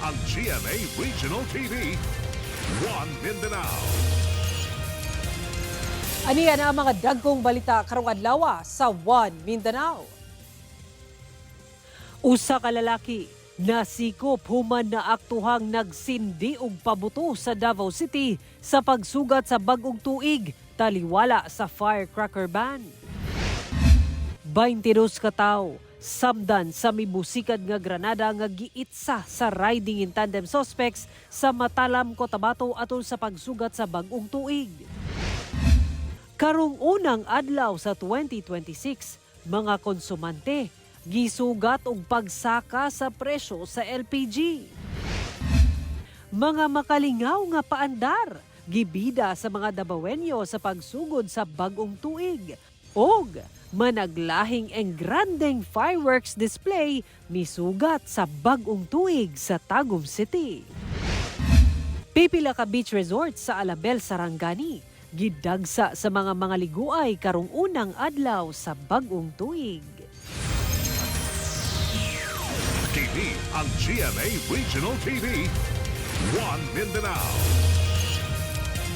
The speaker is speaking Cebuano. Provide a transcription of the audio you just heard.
Ang GMA Regional TV. One Mindanao. Aniya na ang mga dagkong balita karong adlaw sa One Mindanao. Usa ka lalaki nasikop human na aktuhang nagsindi og pabuto sa Davao City sa pagsugat sa bag-ong tuig taliwala sa firecracker ban. 22 ka tawo samdan sa mibusikad nga granada nga giitsa sa riding in tandem suspects sa Matalam, Cotabato atol sa pagsugat sa bag-ong tuig. Karong unang adlaw sa 2026, mga konsumante gisugat og pagsaka sa presyo sa LPG. Mga makalingaw nga paandar gibida sa mga Dabawenyo sa pagsugod sa bag-ong tuig. Og managlahing engrandeng fireworks display misugat sa bag-ong tuig sa Tagum City. Pipila ka beach resort sa Alabel, Sarangani gidagsa sa mga liguay karong unang adlaw sa bag-ong tuig. Kini ang GMA Regional TV. One Mindanao.